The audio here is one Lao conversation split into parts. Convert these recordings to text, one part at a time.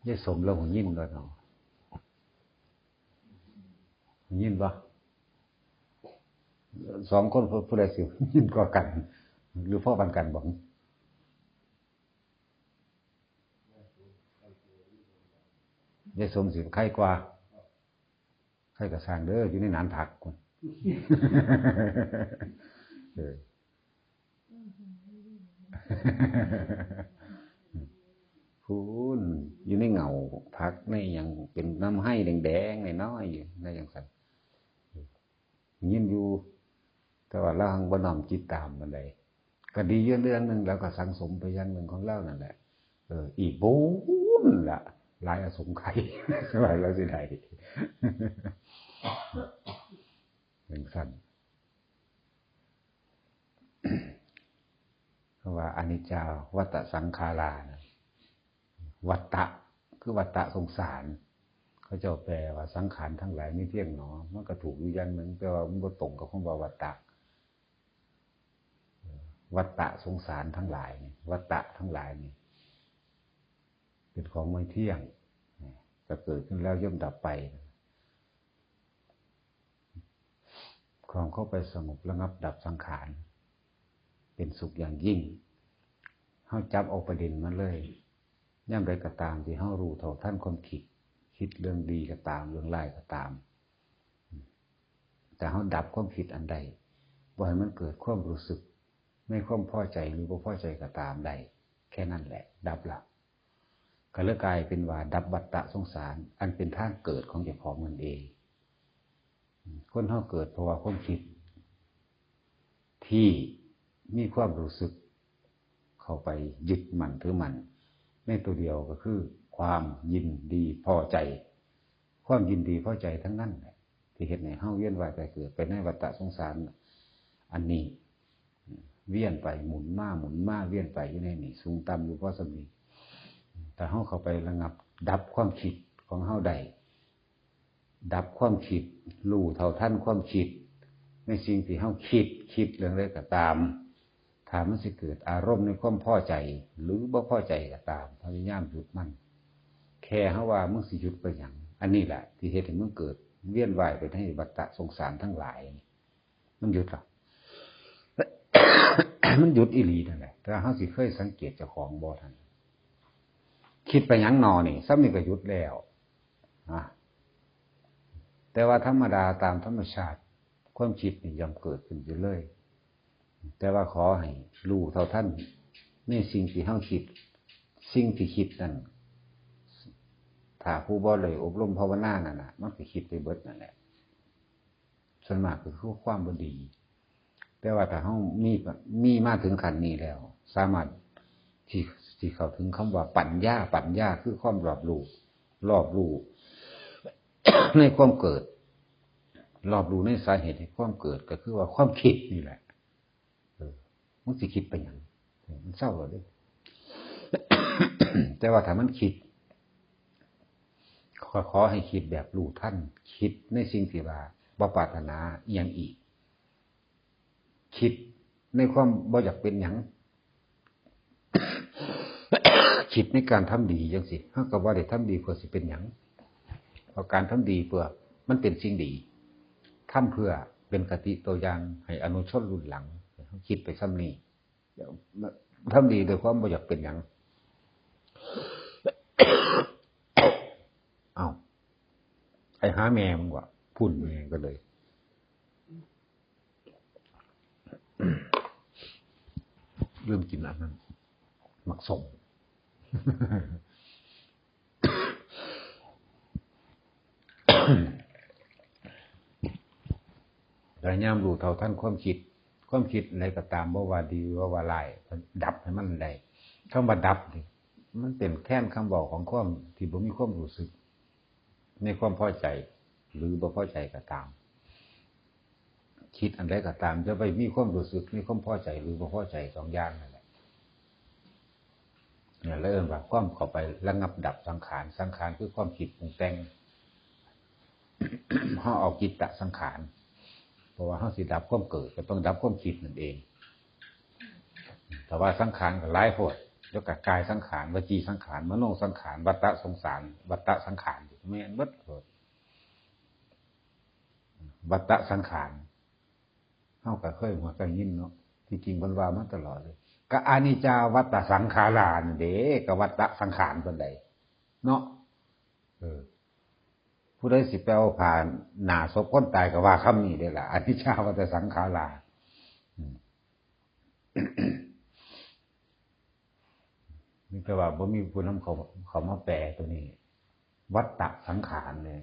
ຍາຍສົມລາວຫູຍິນບໍ່ເນາະ? ຫູຍິນບໍ່? ສອງຄົນຜູ້ໃດຊິຫູຍິນກວ່າກັນ ຫຼືພໍປານກັນບໍ່? ຍາຍສົມຊິໄຄກວ່າ. ໃຜກໍຊ່າງເດີ ຢູ່ໃນໜານຜັກພຸ້ນ ເອີ ພຸ້ນ ຢູ່ໃນເຫງົ້າຜັກ ໃນຫຍັງ ເປັນນ້ຳໄຮແດງໆ ນ້ອຍໆ ຢູ່ ໃນຈັ່ງຊັ້ນ ຍິນຢູ່ ແຕ່ວ່າລາວຫັ້ນບໍ່ນ້ອມຈິດຕາມປານໃດ. ກໍດີຢູ່ເລື່ອງໜຶ່ງ ລາວກໍສັງສົມໄປຢ່າງໜຶ່ງຂອງລາວນັ້ນແຫຼະ. ເອີ ອີກພຸ້ນລະ ຫຼາຍອະສົງໄຂ ວ່າລາວຊິໄດ້ ຈັ່ງຊັ້ນ. ເພາະວ່າອະນິດຈາວັດຕະສັງຂາລານະ ວັດຕະ ຄືວັດຕະສົງສານ ເຂົາເຈົ້າແປວ່າສັງຂານທັງຫຼາຍມີພຽງໜໍ ມັນກໍຖືກຢູ່ຢ່າງໜຶ່ງ ແຕ່ວ່າມັນບໍ່ຕົງກັບຄຳວ່າວັດຕະ. ວັດຕະສົງສານທັງຫຼາຍນີ້ ວັດຕະທັງຫຼາຍນີ້ ເປັນຂອງບໍ່ທ່ຽງ ກໍເກີດຂຶ້ນແລ້ວຍ່ອມດັບໄປ. ຄວາມເຂົ້າໄປສະຫງົບລະງັບດັບສັງຂານ ເປັນສຸກຢ່າງຍິ່ງ. ເຮົາຈັບເອົາປະເດັນມາເລີຍ. ຍາມໃດກໍຕາມທີ່ເຮົາຮູ້ເທົ່າທັນຄວາມຄິດ, ຄິດເລື່ອງດີກໍຕາມ, ເລື່ອງຮ້າຍກໍຕາມ, ແຕ່ເຮົາດັບຄວາມຄິດອັນໃດ, ບໍ່ໃຫ້ມັນເກີດຄວາມຮູ້ສຶກໃນຄວາມພໍໃຈ ຫຼື ບໍ່ພໍໃຈກໍຕາມໄດ້, ແຄ່ນັ້ນແຫຼະ ດັບລະ. ກໍເລີຍກາຍເປັນວ່າດັບວັດຕະສົງສານ ອັນເປັນທາງເກີດຂອງເຈົ້າຂອງມັນເອງ. ຄົນເຮົາເກີດເພາະວ່າຄວາມຄິດທີ່ມີຄວາມຮູ້ສຶກເຂົ້າໄປຍຶດໝັ້ນຖືໝັ້ນໃນຕົວດຽວ ກໍຄືຄວາມຍິນດີພໍໃຈ. ຄວາມຍິນດີພໍໃຈທັງນັ້ນແຫຼະ ທີ່ເຮັດໃຫ້ເຮົາວຽນວ່າຍຕາຍເກີດໄປໃນວັດຕະສົງສານອັນນີ້. ວຽນໄປໝູນມາໝູນມາ ວຽນໄປຢູ່ໃນນີ້ ສູງຕ່ຳຢູ່ພໍສ່ຳນີ້. ຖ້າເຮົາເຂົ້າໄປລະງັບ ດັບຄວາມຄິດຂອງເຮົາໄດ້, ດັບຄວາມຄິດ, ຮູ້ເທົ່າທັນຄວາມຄິດໃນສິ່ງທີ່ເຮົາຄິດ, ຄິດເລື່ອງໃດກໍຕາມ, ຖ້າມັນຊິເກີດອາລົມໃນຄວາມພໍໃຈ ຫຼື ບໍ່ພໍໃຈກໍຕາມ, ພະຍາຍາມຢຸດມັນ. ແຄ່ເຮົາວ່າ ມຶງຊິຢຸດໄປຫຍັງ? ອັນນີ້ແຫຼະທີ່ເຮັດໃຫ້ມຶງເກີດວຽນວ່າຍໄປໃນວັດຕະສົງສານທັງຫຼາຍ. ມັນຢຸດລະ ມັນຢຸດອີ່ຫຼີນັ້ນແຫຼະ. ແຕ່ວ່າເຮົາຊິເຄີຍສັງເກດເຈົ້າຂອງບໍ່? ທ່ານຄິດໄປຫຍັງນໍນີ້? ສ່ຳນີ້ກໍຢຸດແລ້ວນະ. ແຕ່ວ່າທຳມະດາຕາມທຳມະຊາດ ຄວາມຄິດນີ້ຍ່ອມເກີດຂຶ້ນຢູ່ເລີຍ. ແຕ່ວ່າຂໍໃຫ້ຮູ້ເທົ່າທັນໃນສິ່ງທີ່ເຮົາຄິດ, ສິ່ງທີ່ຄິດນັ້ນ ຖ້າຜູ້ບໍ່ໄດ້ອົບຮົມພາວະນານັ້ນນະ ມັນກໍຄິດໄປເບິດນັ້ນແຫຼະ. ສ່ວນມາກກໍຄືຄວາມບໍ່ດີ. ແຕ່ວ່າຖ້າເຮົາມີ ມີມາເຖິງຂັ້ນນີ້ແລ້ວ ສາມາດທີ່ ທີ່ເຂົ້າເຖິງຄຳວ່າປັນຍາ, ປັນຍາຄືຄວາມລອບຮູ້, ລອບຮູ້ໃນຄວາມເກີດ, ລອບຮູ້ໃນສາເຫດແຫ່ງຄວາມເກີດ ກໍຄືວ່າຄວາມຄິດນີ້ແຫຼະ. ເອີ ມັນຊິຄິດໄປຫຍັງ? ມັນເຊົາແລ້ວເດ້. ແຕ່ວ່າຖ້າມັນຄິດ ກໍຂໍໃຫ້ຄິດແບບຮູ້ທັນ, ຄິດໃນສິ່ງທີ່ວ່າບໍ່ປາດຖະໜາອີ່ຫຍັງອີກ, ຄິດໃນຄວາມບໍ່ຢາກເປັນຫຍັງ, ຄິດໃນການທຳດີຈັ່ງຊີ້. ເຮົາກໍບໍ່ໄດ້ທຳດີເພື່ອຊິເປັນຫຍັງ, ເພາະການທຳດີເພື່ອມັນເປັນສິ່ງດີ, ທຳເພື່ອເປັນຄະຕິຕົວຢ່າງໃຫ້ອະນຸຊົນລຸ້ນຫຼັງ. ເຮົາຄິດໄປສ່ຳນີ້. ທຳດີດ້ວຍຄວາມບໍ່ຢາກເປັນຫຍັງ. ເອົ້າ ໄປຫາແມ່ມຶງວະ. ພຸ້ນແມ່ກໍເລີຍລືມກິນອັນນັ້ນ ໝາກສົ້ມ. ພະຍາຍາມຮູ້ເທົ່າທັນຄວາມຄິດ, ຄວາມຄິດໃດກໍຕາມ, ບໍ່ວ່າດີ ບໍ່ວ່າຮ້າຍ, ດັບໃຫ້ມັນໄດ້. ຄຳວ່າດັບນີ້ ມັນເປັນແທນຄຳເວົ້າຂອງຄວາມທີ່ບໍ່ມີຄວາມຮູ້ສຶກໃນຄວາມພໍໃຈ ຫຼື ບໍ່ພໍໃຈກໍຕາມ. ຄິດອັນໃດກໍຕາມ ຢ່າໄປມີຄວາມຮູ້ສຶກ ມີຄວາມພໍໃຈ ຫຼື ບໍ່ພໍໃຈ ສອງຢ່າງນັ້ນແຫຼະ. ແລ້ວເອີ້ນວ່າຄວາມເຂົ້າໄປລະງັບດັບສັງຂານ. ສັງຂານຄືຄວາມຄິດປຸງແຕ່ງ. ເຮົາເອົາຈິດຕະສັງຂານ, ເພາະວ່າເຮົາຊິດັບຄວາມເກີດ ກໍຕ້ອງດັບຄວາມຄິດນັ້ນເອງ. ແຕ່ວ່າສັງຂານກໍຫຼາຍໂພດ. ແລ້ວກໍກາຍສັງຂານ ວະຈີສັງຂານ ມະໂນສັງຂານ ວັດຕະສົງສານ ວັດຕະສັງຂານ ແມ່ນເບິດໂລດ ວັດຕະສັງຂານ. ເຮົາກໍເຄີຍຮູ້ຈັກຍິນເນາະ ທີ່ຈິງເພິ່ນວ່າມາຕະຫຼອດເລີຍ ກະອະນິດຈາວັດຕະສັງຂາລານັ້ນເດ້ ກະວັດຕະສັງຂານເພິ່ນໃດເນາະ. ເອີ ຜູ້ໃດຊິໄປເອົາຜ້າໜ້າສົບຄົນຕາຍກໍວ່າຄຳນີ້ເດ້ລະ ອະນິດຈາວັດຕະສັງຂາລາ. ອືມ ມີແຕ່ວ່າບໍ່ມີຜູ້ນຳເຂົ້າ ເຂົ້າມາແປຕົວນີ້ ວັດຕະສັງຂານເລີຍ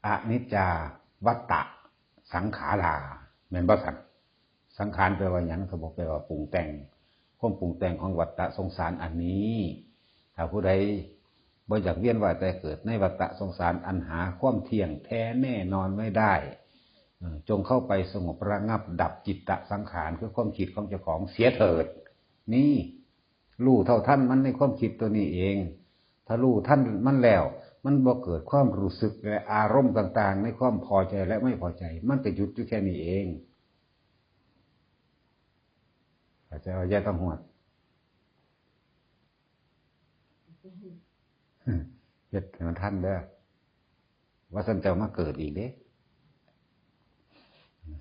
ອະນິດຈາວັດຕະສັງຂາລາ ແມ່ນບໍ່ຊັ້ນ? ສັງຂານແປວ່າຫຍັງ? ຖ້າບໍ່ແປວ່າປຸງແຕ່ງ ຄວາມປຸງແຕ່ງຂອງວັດຕະສົງສານອັນນີ້. ຖ້າຜູ້ໃດບໍ່ຢາກວຽນວ່າຍຕາຍເກີດໃນວັດຕະສົງສານອັນຫາຄວາມທ່ຽງແທ້ແນ່ນອນໄວ້ໄດ້ ເອີ ຈົ່ງເຂົ້າໄປສະຫງົບລະງັບດັບຈິດຕະສັງຂານ ຄືຄວາມຄິດຂອງເຈົ້າຂອງເສຍເຖີດ. ນີ້ ຮູ້ເທົ່າທັນມັນໃນຄວາມຄິດຕົວນີ້ເອງ. ຖ້າຮູ້ທັນມັນແລ້ວ ມັນບໍ່ເກີດຄວາມຮູ້ສຶກ ແລະ ອາລົມຕ່າງໆ ໃນຄວາມພໍໃຈ ແລະ ໄມ່ພໍໃຈ ມັນກໍຢຸດຢູ່ແຄ່ນີ້ເອງ. ເຂົ້າໃຈວ່າ ຍາຍທອງຫວດ? ເຮັດໃຫ້ມັນທັນເດີ້ ວ່າຊັ້ນເຈົ້າມາເກີດອີກເດ້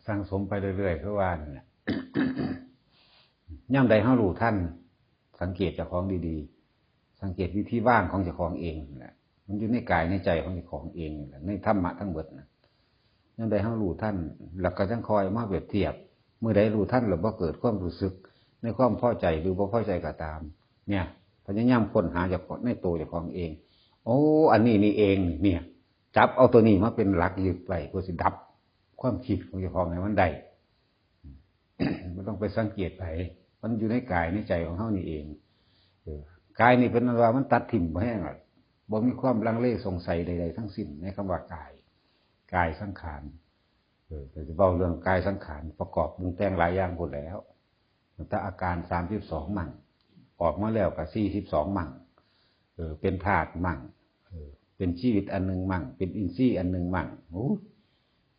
ສັງສົມໄປເລື້ອຍໆ ຄືວ່ານັ້ນແຫຼະ. ຍາມໃດເຮົາຮູ້ທັນ ສັງເກດເຈົ້າຂອງດີໆ ສັງເກດວິທີວາງຂອງເຈົ້າຂອງເອງນັ້ນແຫຼະ ມັນຢູ່ໃນກາຍໃນໃຈຂອງເຈົ້າຂອງເອງນີ້ແຫຼະ ໃນທຳມະທັງເບິດນະ. ຍາມໃດເຮົາຮູ້ທັນ ແລ້ວກໍຈັ່ງຄ່ອຍມາປຽບທຽບ ມື້ໃດຮູ້ທັນແລ້ວບໍ່ເກີດຄວາມຮູ້ສຶກໃນຄວາມພໍໃຈ ຫຼື ບໍ່ພໍໃຈກໍຕາມ ເນີ້ຍ ພະຍາຍາມຄົ້ນຫາເຈົ້າຂອງ ໃນໂຕເຈົ້າຂອງເອງ ໂອ້ ອັນນີ້ນີ້ເອງ ເນີ້ຍ ຈັບເອົາໂຕນີ້ມາເປັນຫຼັກຍຶດໄວ້ ເພື່ອຊິດັບຄວາມຄິດຂອງເຈົ້າຂອງໃຫ້ມັນໄດ້. ບໍ່ຕ້ອງໄປສັງເກດໃຜ ມັນຢູ່ໃນກາຍໃນໃຈຂອງເຮົານີ້ເອງ. ເອີ ກາຍນີ້ເພິ່ນວ່າມັນຕັດຖິ້ມບໍ່ແຮງລະ ບໍ່ມີຄວາມລັງເລສົງໄສໃດໆທັງສິ້ນໃນຄຳວ່າກາຍ ກາຍສັງຂານ. ເອີ ກໍຊິເວົ້າເລື່ອງກາຍສັງຂານ ປະກອບປຸງແຕ່ງຫຼາຍຢ່າງພຸ້ນແຫຼ້ວ ຕັ້ງແຕ່ອາການສາມສິບສອງມັ້ງ ອອກມາແລ້ວກໍສີ່ສິບສອງມັ້ງ ເອີ ເປັນທາດມັ້ງ ເອີ ເປັນຊີວິດອັນໜຶ່ງມັ້ງ ເປັນອິນຊີອັນໜຶ່ງມັ້ງ ໂອ້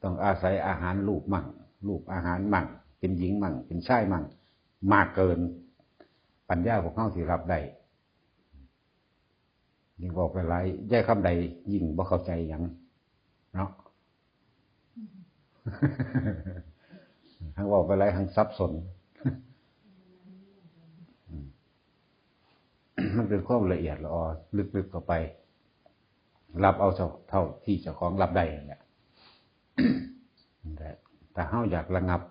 ຕ້ອງອາໄສອາຫານຮູບມັ້ງ ຮູບອາຫານມັ້ງ ເປັນຍິງມັ້ງ ເປັນຊາຍມັ້ງ ມາກເກີນປັນຍາພວກເຮົາທີ່ຮັບໄດ້. ຍິ່ງເວົ້າໄປຫຼາຍ ຍາຍຄຳໃດຍິ່ງບໍ່ເຂົ້າໃຈຫຍັງເນາະ ທັງເວົ້າໄປຫຼາຍທັງສັບສົນ. ອືມ ມັນເປັນຄວາມລະອຽດລະອໍ ເລິກໆເຂົ້າໄປ ຮັບເອົາເທົ່າ ເທົ່າທີ່ເຈົ້າຂອງຮັບໄດ້ນັ້ນແຫຼະ. ແຕ່ຖ້າເຮົາຢາກລະງັບ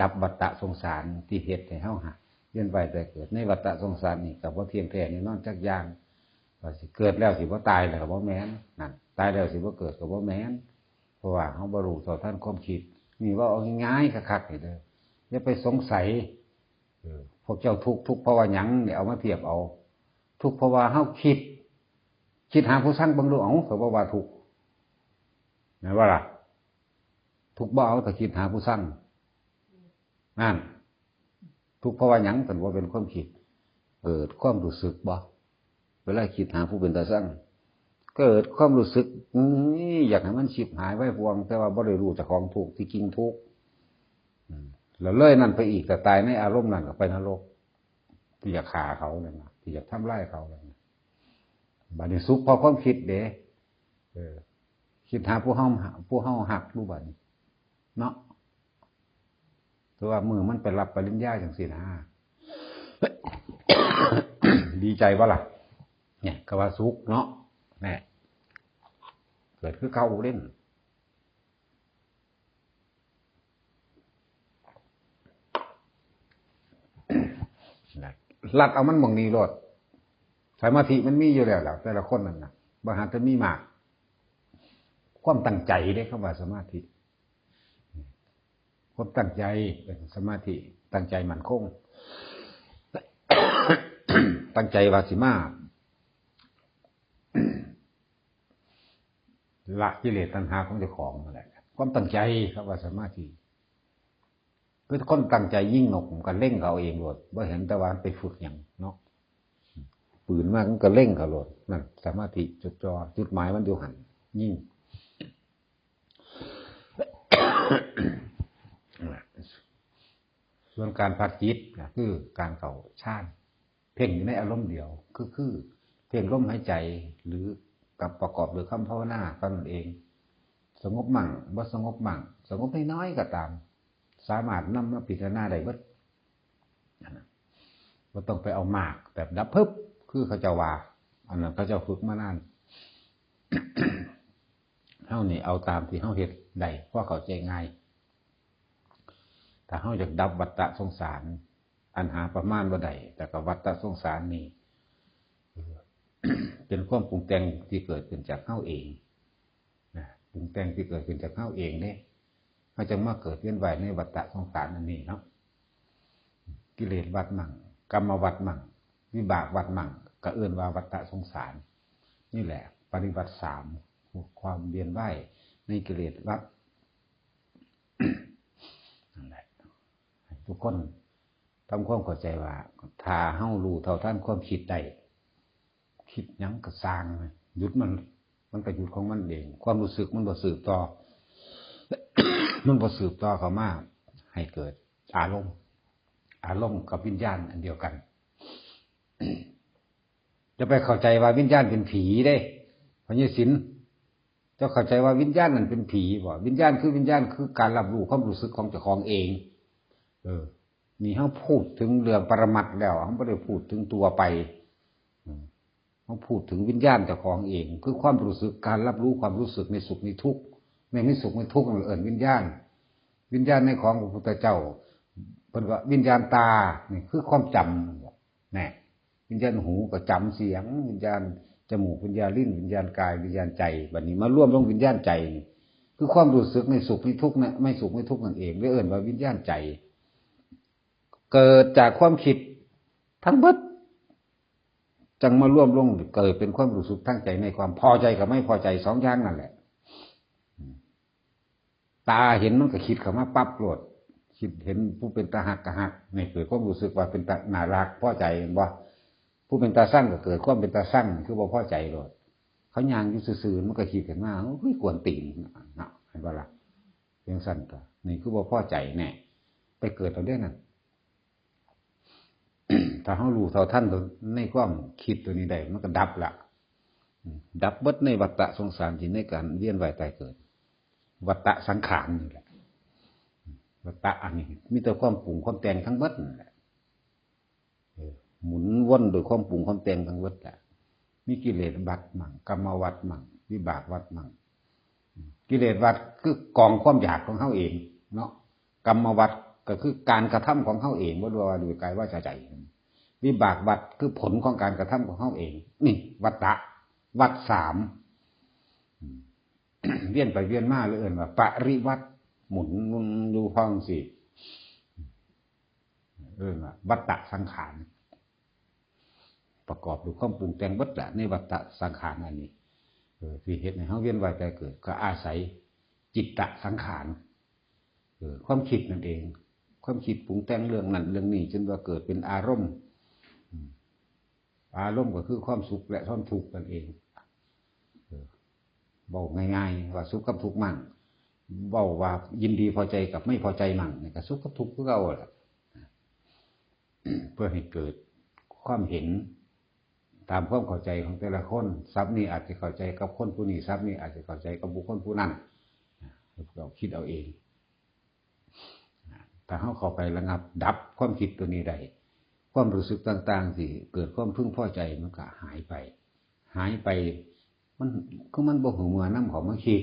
ດັບວັດຕະສົງສານທີ່ເຮັດໃຫ້ເຮົາຫາ ວຽນວ່າຍຕາຍເກີດໃນວັດຕະສົງສານນີ້ ກໍບໍ່ທ່ຽງແທ້ແນ່ນອນຈັກຢ່າງ ວ່າຊິເກີດແລ້ວຊິບໍ່ຕາຍ ແລ້ວກໍບໍ່ແມ່ນ ນັ້ນ ຕາຍແລ້ວຊິບໍ່ເກີດກໍບໍ່ແມ່ນ ເພາະວ່າເຮົາບໍ່ຮູ້ເທົ່າທັນຄວາມຄິດ. ນີ້ເວົ້າເອົາງ່າຍໆຄັກໆນີ້ເດີ້ ຢ່າໄປສົງໄສ ເອີ ພວກເຈົ້າທຸກ ທຸກເພາະວ່າຫຍັງ ນີ້ເອົາມາທຽບເອົາ ທຸກເພາະວ່າເຮົາຄິດ ຄິດຫາຜູ້ຊັງເບິ່ງດູ ເອົ້າ ເຂົາບໍ່ວ່າທຸກ ແມ່ນບໍ່ລະ? ທຸກບໍ່ເອົາ ຖ້າຄິດຫາຜູ້ຊັງ ນັ້ນ ທຸກເພາະວ່າຫຍັງ? ເພິ່ນວ່າເປັນຄວາມຄິດ ເກີດຄວາມຮູ້ສຶກບໍ່? ເວລາຄິດຫາຜູ້ເປັນຕາຊັງ ເກີດຄວາມຮູ້ສຶກ ອື ຢາກໃຫ້ມັນຊິບຫາຍໄວາຍປ່ວງ ແຕ່ວ່າບໍ່ໄດ້ຮູ້ເຈົ້າຂອງທຸກ ທີ່ຈິງທຸກ ອື ແລ້ວເລີຍນັ້ນໄປອີກ ຖ້າຕາຍໃນອາລົມນັ້ນກໍໄປນະລົກ ທີ່ຢາກຂ້າເຂົານັ້ນນະ ທີ່ຢາກທຳລາຍເຂົານັ້ນນະ. ບາດນີ້ສຸກເພາະຄວາມຄິດເດ້ ເອີ ຄິດຫາຜູ້ເຮົາ ຜູ້ເຮົາຮັກ ຮູ້ບາດນີ້ເນາະ ຄືວ່າມື້ມັນໄປຮັບປະລິນຍາຈັ່ງຊີ້ນະ ດີໃຈບໍ່ລະ? ເນີ້ຍ ກໍວ່າສຸກເນາະ ແນ່ ເກີດຄືເກົ່າເດ້. ລັດເອົາມັນໝ່ອງນີ້ໂລດ ສະມາທິມັນມີຢູ່ແລ້ວແຫຼະ ແຕ່ລະຄົນນັ້ນນະ ບໍ່ຫາແຕ່ມີມາກ ຄວາມຕັ້ງໃຈເດ້ ຄຳວ່າສະມາທິ ຄວາມຕັ້ງໃຈເປັນສະມາທິ ຕັ້ງໃຈໝັ້ນຄົງ ຕັ້ງໃຈວ່າຊິມາ ລະກິເລດຕັນຫາຂອງເຈົ້າຂອງນັ້ນແຫຼະ ຄວາມຕັ້ງໃຈ ຄຳວ່າສະມາທິ ຄືຄົນຕັ້ງໃຈຍິງນົກ ມັນກໍເລັງເຂົາເອງໂລດ ບໍ່ເຫັນແຕ່ວ່າມັນໄປຝຶກຫຍັງເນາະ ປືນມາມັນກໍເລັງເຂົາໂລດ ນັ້ນສະມາທິ ຈົດຈ່ອ ຈຸດໝາຍມັນຢູ່ຫັ້ນ ຍິງ. ສ່ວນການພັກຈິດກໍຄືການເຂົ້າຊານ ເພງຢູ່ໃນອາລົມດຽວ ຄື ຄືເພງລົມຫາຍໃຈ ຫຼື ກັບປະກອບດ້ວຍຄຳພາວະນາເທົ່ານັ້ນເອງ. ສະຫງົບໝັ່ງ ບໍ່ສະຫງົບໝັ່ງ ສະຫງົບນ້ອຍໆກໍຕາມ ສາມາດນຳມາພິຈາລະນາໄດ້ເບິດ. ບໍ່ຕ້ອງໄປເອົາໝາກແບບດັບເພິບ ຄືເຂົາເຈົ້າວ່າ ອັນນັ້ນເຂົາເຈົ້າຝຶກມານານ. ເຮົານີ້ເອົາຕາມທີ່ເຮົາເຮັດໄດ້ ພໍເຂົ້າໃຈງ່າຍ. ຖ້າເຮົາຢາກດັບວັດຕະສົງສານ ອັນຫາປະມານບໍ່ໄດ້ ແລ້ວກໍວັດຕະສົງສານນີ້ ເປັນຄວາມປຸງແຕ່ງທີ່ເກີດຂຶ້ນຈາກເຮົາເອງນະ, ປຸງແຕ່ງທີ່ເກີດຂຶ້ນຈາກເຮົາເອງເດ້. ເຮົາຈັ່ງມາເກີດວຽນວ່າຍໃນວັດຕະສົງສານອັນນີ້ເນາະ. ກິເລດວັດໝັ່ງ ກຳມະວັດໝັ່ງ ວິບາກວັດໝັ່ງ ກໍເອີ້ນວ່າວັດຕະສົງສານ. ນີ້ແຫຼະ ປະລິວັດສາມ ຄວາມວຽນວ່າຍໃນກິເລດວັດ. ນັ້ນແຫຼະ ໃຫ້ທຸກຄົນ ທຳຄວາມເຂົ້າໃຈວ່າ ຖ້າເຮົາຮູ້ເທົ່າທັນຄວາມຄິດໄດ້ ຄິດຫຍັງກໍຊ່າງ ຢຸດມັນ ມັນກໍຢຸດຂອງມັນເອງ. ຄວາມຮູ້ສຶກມັນບໍ່ສືບຕໍ່ ມັນບໍ່ສືບຕໍ່ເຂົ້າມາໃຫ້ເກີດອາລົມ. ອາລົມກັບວິນຍານອັນດຽວກັນ. ຢ່າໄປເຂົ້າໃຈວ່າວິນຍານເປັນຜີເດ້ ພະຍາສິນ. ເຈົ້າເຂົ້າໃຈວ່າວິນຍານນັ້ນເປັນຜີບໍ? ວິນຍານຄືວິນຍານ ຄືການຮັບຮູ້ຄວາມຮູ້ສຶກຂອງເຈົ້າຂອງເອງ. ເອີ ນີ້ເຮົາພູດເຖິງເລື່ອງປະລະມັດແລ້ວ ເຮົາບໍ່ໄດ້ພູດເຖິງທົ່ວໄປ. ເຮົາພູດເຖິງວິນຍານເຈົ້າຂອງເອງ ຄືຄວາມຮູ້ສຶກ ການຮັບຮູ້ຄວາມຮູ້ສຶກໃນສຸກໃນທຸກ ໃນ ໃນສຸກໃນທຸກນັ້ນເອີ້ນວິນຍານ. ວິນຍານໃນຂອງພະພຸດທະເຈົ້າ ເພິ່ນວ່າວິນຍານຕາ ນີ້ຄືຄວາມຈຳ ແນ່ ວິນຍານຫູກໍຈຳສຽງ ວິນຍານຈະມູກ ວິນຍານລີ້ນ ວິນຍານກາຍ ວິນຍານໃຈ. ບັດນີ້ມາລວມລົງວິນຍານໃຈນີ້ ຄືຄວາມຮູ້ສຶກໃນສຸກໃນທຸກນະ ໃນສຸກໃນທຸກນັ້ນເອງ ເລີຍເອີ້ນວ່າວິນຍານໃຈ. ເກີດຈາກຄວາມຄິດທັງເບິດ ຈັ່ງມາລວມລົງເກີດເປັນຄວາມຮູ້ສຶກທາງໃຈ ໃນຄວາມພໍໃຈກັບໄມ່ພໍໃຈ ສອງຢ່າງນັ້ນແຫຼະ. ຕາເຫັນມັນກໍຄິດເຂົ້າມາປັບໂລດ ຄິດເຫັນຜູ້ເປັນຕາຮັກກໍຮັກ ນີ້ເກີດຄວາມຮູ້ສຶກວ່າເປັນຕາໜ້າຮັກ ພໍໃຈ ແມ່ນບໍ່? ຜູ້ເປັນຕາຊັງກໍເກີດຄວາມເປັນຕາຊັງ ຄືບໍ່ພໍໃຈໂລດ. ເຂົາຍ່າງຢູ່ຊື່ໆ ມັນກໍຄິດຂຶ້ນມາ ໂອ້ຍ ກວນຕີນເນາະ ເຫັນບໍ່ລະ? ຈັ່ງຊັ້ນກໍ ນີ້ຄືບໍ່ພໍໃຈແນ່ ໄປເກີດເອົາເດ້ນັ້ນ. ຖ້າເຮົາຮູ້ເທົ່າທັນໃນຄວາມຄິດຕົວນີ້ໄດ້ ມັນກໍດັບລະ ດັບເບິດໃນວັດຕະສົງສານທີ່ໃນການວຽນວ່າຍຕາຍເກີດ ວັດຕະສັງຂານນີ້ແຫຼະ. ວັດຕະອັນນີ້ມີແຕ່ຄວາມປຸງຄວາມແຕ່ງທັງເບິດນັ້ນແຫຼະ ເອີ ໝູນວົນໂດຍຄວາມປຸງຄວາມແຕ່ງທັງເບິດແຫຼະ. ມີກິເລດວັດໝັ່ງ ກຳມະວັດໝັ່ງ ວິບາກວັດໝັ່ງ. ກິເລດວັດຄືກອງຄວາມຢາກຂອງເຮົາເອງເນາະ. ກຳມະວັດກໍຄືການກະທຳຂອງເຮົາເອງ ບໍ່ວ່າດ້ວຍກາຍວາຈາໃຈ. ວິບາກວັດຄືຜົນຂອງການກະທຳຂອງເຮົາເອງ. ນີ້ວັດຕະ ວັດສາມ ອືມ ວຽນໄປວຽນມາ ເລີຍເອີ້ນວ່າປະລິວັດ ໝູນຢູ່ພອງຊີ້ ເອີ້ນວ່າວັດຕະສັງຂານ. ປະກອບດ້ວຍຄວາມປຸງແຕ່ງເບິດລະ ໃນວັດຕະສັງຂານອັນນີ້ ເອີ ທີ່ເຮັດໃຫ້ເຮົາວຽນວ່າຍຕາຍເກີດ ກໍອາໄສຈິດຕະສັງຂານ ເອີ ຄວາມຄິດນັ້ນເອງ. ຄວາມຄິດປຸງແຕ່ງເລື່ອງນັ້ນເລື່ອງນີ້ ຈົນວ່າເກີດເປັນອາລົມ. ອາລົມກໍຄືຄວາມສຸກ ແລະ ຄວາມທຸກນັ້ນເອງ. ເອີ ເວົ້າງ່າຍໆ ວ່າສຸກກັບທຸກໝັ່ງ ເວົ້າວ່າຍິນດີພໍໃຈກັບໄມ່ພໍໃຈໝັ່ງ ນີ້ກໍສຸກກັບທຸກຄືເກົ່າແຫຼະ. ເພື່ອໃຫ້ເກີດຄວາມເຫັນຕາມຄວາມເຂົ້າໃຈຂອງແຕ່ລະຄົນ. ສັບນີ້ອາດຈະເຂົ້າໃຈກັບຄົນຜູ້ນີ້ ສັບນີ້ອາດຈະເຂົ້າໃຈກັບບຸກຄົນຜູ້ນັ້ນ. ເຮົາຄິດເອົາເອງ. ຖ້າເຮົາເຂົ້າໄປລະງັບດັບຄວາມຄິດຕົວນີ້ໄດ້ ຄວາມຮູ້ສຶກຕ່າງໆທີ່ເກີດຄວາມເພິ່ງພໍໃຈ ມັນກໍຫາຍໄປ ຫາຍໄປ. ມັນ ຄືມັນບໍ່ຫື່ອເມືອນຳເຂົ້າມາຄິດ.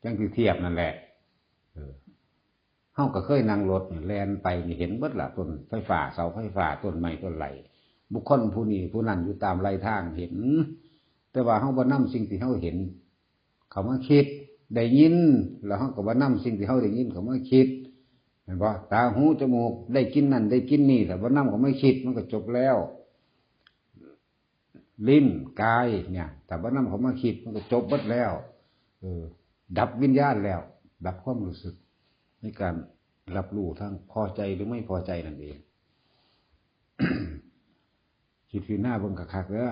ຈັ່ງທີ່ທຽບນັ້ນແຫຼະ ເອີ ເຮົາກໍເຄີຍນັ່ງລົດແລ່ນໄປນີ້ ເຫັນເບິດລະ ຕົ້ນໄຟຟ້າ ເສົາໄຟຟ້າ ຕົ້ນໄມ້ ຕົ້ນໄຫຼ ບຸກຄົນຜູ້ນີ້ຜູ້ນັ້ນຢູ່ຕາມໄຫຼທາງ ເຫັນ. ແຕ່ວ່າເຮົາບໍ່ນຳສິ່ງທີ່ເຮົາເຫັນເຂົ້າມາຄິດ. ໄດ້ຍິນ ແລ້ວເຮົາກໍບໍ່ນຳສິ່ງທີ່ເຮົາໄດ້ຍິນເຂົ້າມາຄິດ ແມ່ນບໍ່? ຕາ ຫູ ຈະມູກ ໄດ້ກິ່ນນັ້ນໄດ້ກິ່ນນີ້ ຖ້າບໍ່ນຳເຂົ້າມາຄິດ ມັນກໍຈົບແລ້ວ. ລີ້ນ ກາຍ ເນີ້ຍ ຖ້າບໍ່ນຳເຂົ້າມາຄິດ ມັນກໍຈົບເບິດແລ້ວ. ເອີ ດັບວິນຍານແລ້ວ ດັບຄວາມຮູ້ສຶກໃນການຮັບຮູ້ທັງພໍໃຈ ຫຼື ໄມ່ພໍໃຈນັ້ນເອງ. ພິຈາລະນາເບິ່ງຄັກໆເດີ. ຍາ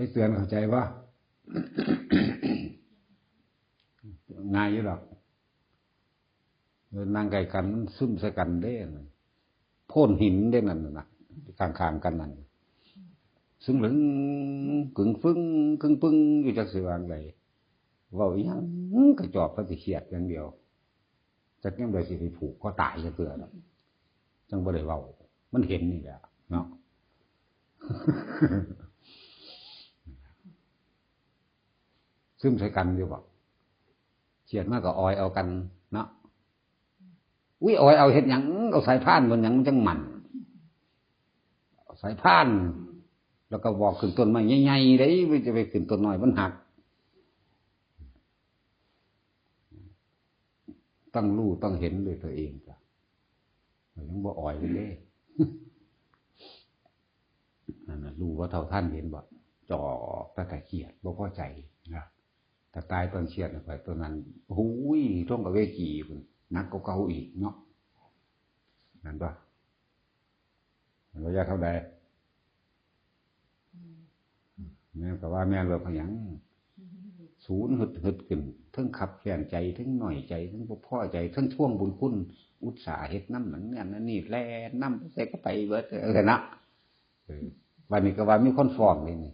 ຍເຕືອນເຂົ້າໃຈບໍ່? ງ່າຍຢູ່ດອກ. ເອີ ນັ່ງໃກ້ກັນ ມັນຊຶມໃສ່ກັນເດ້. ໂພ ໂກນຫີນເດ້ນັ້ນນະ ຂ້າງໆກັນນັ້ນ ຊຶ່ງລຶງກຶ່ງຟຶ່ງກຶ່ງປຶ່ງຢູ່ ຈັກຊິວ່າຈັ່ງໃດ ເວົ້າອີ່ຫຍັງກະຈອບແຕ່ຊິຄຽດຢ່າງດຽວ ຈັກຍາມໃດຊິໄປຜູກຄໍຕາຍຈັກເທື່ອດອກ ຈັ່ງບໍ່ໄດ້ເວົ້າ ມັນເຫັນນີ້ແຫຼະເນາະ ຊຶມໃສ່ກັນຢູ່ບໍ? ຄຽດມາກໍອອຍເອົາກັນເນາະ. ອຸ້ຍ ອອຍເອົາເຮັດຫຍັງ? ເອົາສາຍພານບໍ່ຫຍັງ ມັນຈັ່ງໝັ້ນ ເອົາສາຍພານ ແລ້ວກໍບອກຂຶ້ນຕົ້ນໄມ້ໃຫຍ່ໆເດ້ ຈະໄປຂຶ້ນຕົ້ນນ້ອຍມັນຫັກ. ຕ້ອງຮູ້ຕ້ອງເຫັນດ້ວຍຕົວເອງ ກໍຍັງບໍ່ອອຍເລີຍເດ້. ນັ້ນນະ ຮູ້ບໍ່ເທົ່າທັນ ເຫັນບໍ່? ຈອກແຕ່ຄຽດ ບໍ່ພໍໃຈນະ. ຖ້າຕາຍຕອນຄຽດນະ ຂ້ອຍຕົວນັ້ນ ໂອ້ຍ ລົງອະເວຈີພຸ້ນ ໜັກກວ່າເກົ່າອີກເນາະ. ແມ່ນບໍ່? ແມ່ນບໍ່? ຢາກເທົ່າໃດ? ແມ່ນກໍວ່າແມ່ນໂລດ ເພາະຫຍັງ? ສູນຫຶດໆຂຶ້ນ ເທິງຄັບແຄ້ນໃຈ ເທິງນ້ອຍໃຈ ເທິງບໍ່ພໍໃຈ ເທິງທວງບຸນຄຸນ ອຸດສາເຮັດນຳ ອັນນັ້ນອັນນີ້ ແລ່ນນຳ ໄປໃສກໍໄປເບິດ ເອີ ນະ. ເອີ ບັດນີ້ກໍວ່າມີຄົນຟ້ອງເດ້ນີ້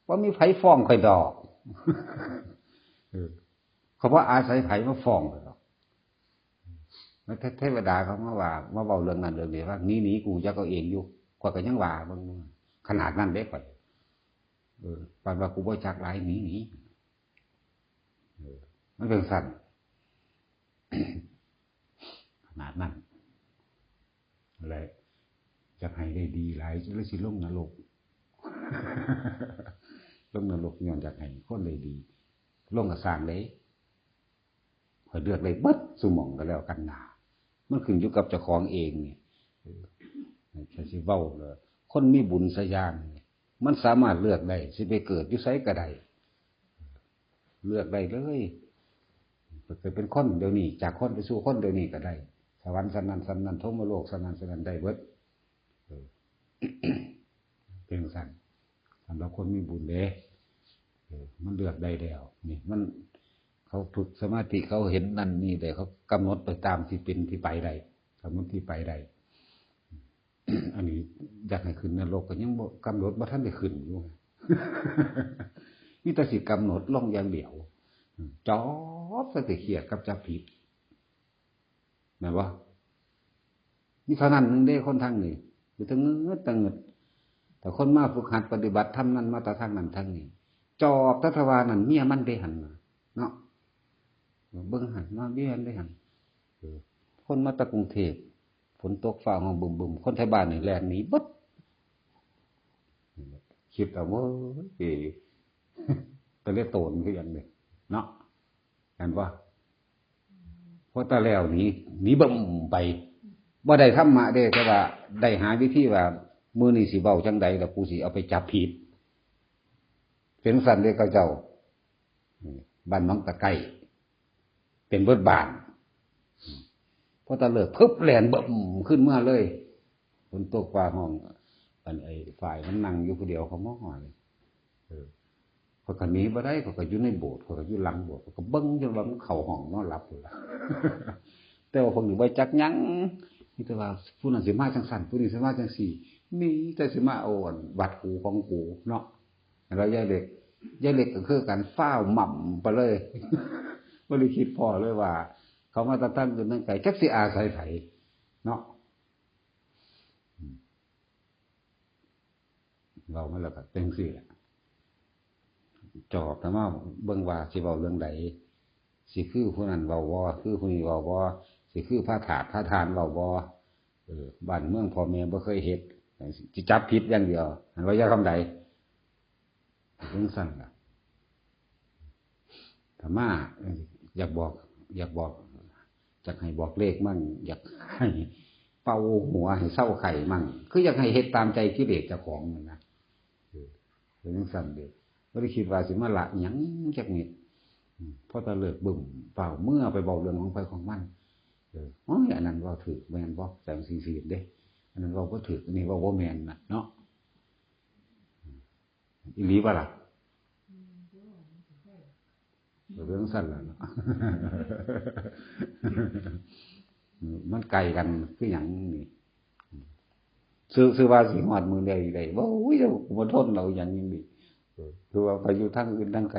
ບໍ່ມີໃຜຟ້ອງຂ້ອຍດອກ ເອີ ເຂົາບໍ່ອາໄສໃຜມາຟ້ອງຂ້ອຍດອກ. ແລ້ວເທ-, ເທວະດາເຂົາມາວ່າ ມາເວົ້າເລື່ອງນັ້ນເລື່ອງນີ້ ວ່າໜີໆ ກູຢາກເອົາເອງຢູ່ ຂ້ອຍກໍຍັງວ່າເບິ່ງ ຂະໜາດນັ້ນເດ້ຂ້ອຍ ເອີ ປານວ່າກູບໍ່ຈັກຫຼາຍ ໜີໆ ເອີ ມັນເປັນຊັ້ນ ຂະໜາດນັ້ນ. ແລະ ຢາກໃຫ້ໄດ້ດີຫຼາຍ ແລ້ວຊິລົງນະລົກ ລົງນະລົກຍ້ອນຢາກໃຫ້ຄົນໄດ້ດີ ລົງກໍຊ່າງເດ້ ຂ້ອຍເລືອກໄດ້ເບິດຊຸໝ່ອງກໍແລ້ວກັນນາ ມັນຂຶ້ນຢູ່ກັບເຈົ້າຂອງເອງນີ້. ເອີ ຖ້າຊິເວົ້າ ຄົນມີບຸນຊະຢ່າງນີ້ ມັນສາມາດເລືອກໄດ້ ຊິໄປເກີດຢູ່ໃສກໍໄດ້ ເລືອກໄດ້ເລີຍ ໄປເກີດເປັນຄົນດຽວນີ້ ຈາກຄົນໄປສູ່ຄົນດຽວນີ້ກໍໄດ້ ສະຫວັນຊັ້ນນັ້ນຊັ້ນນັ້ນ ພົມມະໂລກຊັ້ນນັ້ນຊັ້ນນັ້ນ ໄດ້ເບິດ ເອີ ເປັນຈັ່ງຊັ້ນ. ສຳລັບຄົນມີບຸນເດ້ ເອີ ມັນເລືອກໄດ້ແລ້ວ ນີ້ມັນ ເຂົາຝຶກສະມາທິ ເຂົາເຫັນນັ້ນນີ້ໄດ້ ເຂົາກຳນົດໄປຕາມທີ່ເປັນທີ່ໄປໄດ້ ກຳນົດທີ່ໄປໄດ້. ອັນນີ້ຢາກໃຫ້ຂຶ້ນນະລົກ ກໍຍັງບໍ່ ກຳນົດບໍ່ທັນໄດ້ຂຶ້ນຢູ່ ມີແຕ່ຊິກຳນົດລົງຢ່າງດຽວ ຈອບແຕ່ຄຽດກັບຈັບຜິດ ແມ່ນບໍ່? ມີເທົ່ານັ້ນໜຶ່ງເດ້ ຄົນທາງນີ້ ມີແຕ່ງຶດແຕ່ງຶດ. ຖ້າຄົນມາຝຶກຫັດປະຕິບັດທຳນັ້ນ ມາແຕ່ທາງນັ້ນທາງນີ້ ຈອບແຕ່ທະວ່ານັ້ນ ເມຍມັນເດ້ຫັ້ນນະ ເນາະ ເບິ່ງຫັ້ນເນາະ ເມຍມັນເດ້ຫັ້ນ. ເອີ ຄົນມາແຕ່ກຸງເທບ ຝົນຕົກຟ້າຮ້ອງບຶມໆ ຄົນໄທບ້ານນີ້ແລ່ນໜີເບິດ. ຄິດເອົາເວີ້ຍ ຕະເລະໂຕນຄືຫຍັງນີ້ເນາະ ແມ່ນບໍ່? ພໍຕາແລ້ວໜີ ໜີບຶ້ມໄປ ບໍ່ໄດ້ທຳມະເດ້ ແຕ່ວ່າໄດ້ຫາວິທີວ່າ ມື້ນີ້ຊິເວົ້າຈັ່ງໃດ ແລ້ວກູຊິເອົາໄປຈັບຜິດ ເປັນຊັ້ນເດ້ເຂົາເຈົ້າ. ບ້ານໜອງຕະໄກ້ ເປັນເບິດບ້ານ ພໍຕາເລີກ ພຶບ ແລ່ນບຶ້ມຂຶ້ນເມືອເລີຍ. ຝົນຕົກຟ້າຮ້ອງ ອັນ ໄອ້ຝ້າຍມັນນັ່ງຢູ່ຜູ້ດຽວ ເຂົາມາຮອດ ເອີ ຂ້ອຍກໍໜີບໍ່ໄດ້ ຂ້ອຍກໍຢູ່ໃນໂບດ ຂ້ອຍກໍຢູ່ຫຼັງໂບດ ຂ້ອຍກໍເບິ່ງຈົນວ່າມັນເຂົ້າຫ້ອງນອນຫຼັບພຸ້ນລະ. ແຕ່ວ່າພວກນີ້ບໍ່ຈັກຫຍັງ ມີແຕ່ວ່າຜູ້ນັ້ນຊິມາຈັ່ງຊັ້ນ ຜູ້ນີ້ຊິມາຈັ່ງຊີ້ ມີແຕ່ຊິມາເອົາ ອັນ ວັດກູຂອງກູເນາະ. ແລ້ວຍາຍເລັກ ຍາຍເລັກກໍຄືກັນ ຟ້າວໝ້ຳໄປເລີຍ ບໍ່ໄດ້ຄິດພໍ້ເລີຍວ່າ ເຂົາມາແຕ່ທາງອື່ນທາງໄກ ຈັກຊິອາໄສໃຜເນາະ. ເວົ້າມາແລ້ວກໍເປັນຈັ່ງຊີ້ແຫຼະ ຈອບແຕ່ມາເບິ່ງວ່າຊິເວົ້າເລື່ອງໃດ ຊິຄືຜູ້ນັ້ນເວົ້າບໍ່ ຄືຜູ້ນີ້ເວົ້າບໍ່ ຊິຄືພະທາດພະທ່ານເວົ້າບໍ່. ເອີ ບ້ານເມືອງພໍ່ແມ່ບໍ່ເຄີຍເຮັດ ຊິຈັບຜິດຢ່າງດຽວ ຫັ້ນວ່າຢ່າຄຳໃດ ເປັນຈັ່ງຊັ້ນລະ. ອາດຕະມາ ເອີ ຢາກບອກ ຢາກບອກ ຢາກໃຫ້ບອກເລກມັນ ຢາກໃຫ້ເປົ່າຫົວໃຫ້ເຊົາໄຂ້ມັນ ຄືຢາກໃຫ້ເຮັດຕາມໃຈກິເລດເຈົ້າຂອງນັ້ນນະ. ເອີ ເປັນຈັ່ງຊັ້ນເດ້ ບໍ່ໄດ້ຄິດວ່າຊິມາລະຫຍັງຈັກເມັດ. ອືມ ພໍຕາເລີກບຶ້ມ ຟ້າວເມືອໄປເວົ້າເລື່ອງຂອງໃຜຂອງມັນ. ເອີ ໂອ້ຍ ອັນນັ້ນເວົ້າຖືກແມ່ນບໍ່ ຈັ່ງຊີ້ເດ້ ອັນນັ້ນເວົ້າບໍ່ຖືກ ອັນນີ້ເວົ້າບໍ່ແມ່ນນະເນາະ. ອີ່ຫຼີບໍ່ລະ? ເລື່ອງຊັ້ນລະເນາະ ມັນໄກກັນຄືຫຍັງນີ້. ຊື່ ຊື່ວ່າຊິຮອດມື້ໃດໄດ້ ໂອ້ຍ ເຈົ້າ ກູບໍ່ທົນແລ້ວ ຫຍັງນີ້ ເອີ ຄືວ່າໄປຢູ່ທາງອື່ນທາງໄກ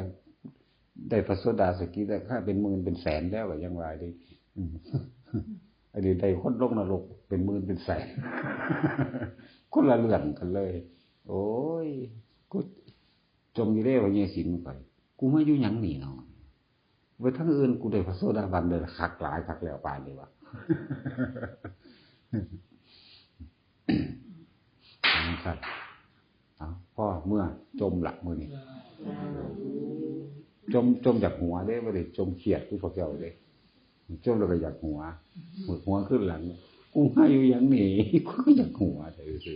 ໄດ້ພະໂສດາສະກິດ ຖ້າເປັນໝື່ນເປັນແສນແລ້ວ ກໍຍັງວ່າເດ້ ອືມ ອັນນີ້ໄດ້ຄົນລົງນະລົກເປັນໝື່ນເປັນແສນ ຄົນລະເລື່ອງກັນເລີຍ. ໂອ້ຍ ກູຈົມຢູ່ເດ້ ພະຍາສິນຂ້ອຍ ກູມາຢູ່ຫຍັງນີ້ເນາະ? ໄປທາງອື່ນ ກູໄດ້ພະໂສດາບັນເດີ ຄັກຫຼາຍ ຄັກແລ້ວປານນີ້ວ່າ ຈັ່ງຊັ້ນ ເອົາ ພໍເມືອ ຈົມລະມື້ນີ້ ຈົມ ຈົມຢາກຫົວເດ້ ບໍ່ໄດ້ຈົມຄຽດຄືພວກເຈົ້າເດ້ ຈົມແລ້ວກໍຢາກຫົວ ຫົວຄືຫຼັງ ກູມາຢູ່ຫຍັງນີ້ ກູກໍຢາກຫົວແທ້.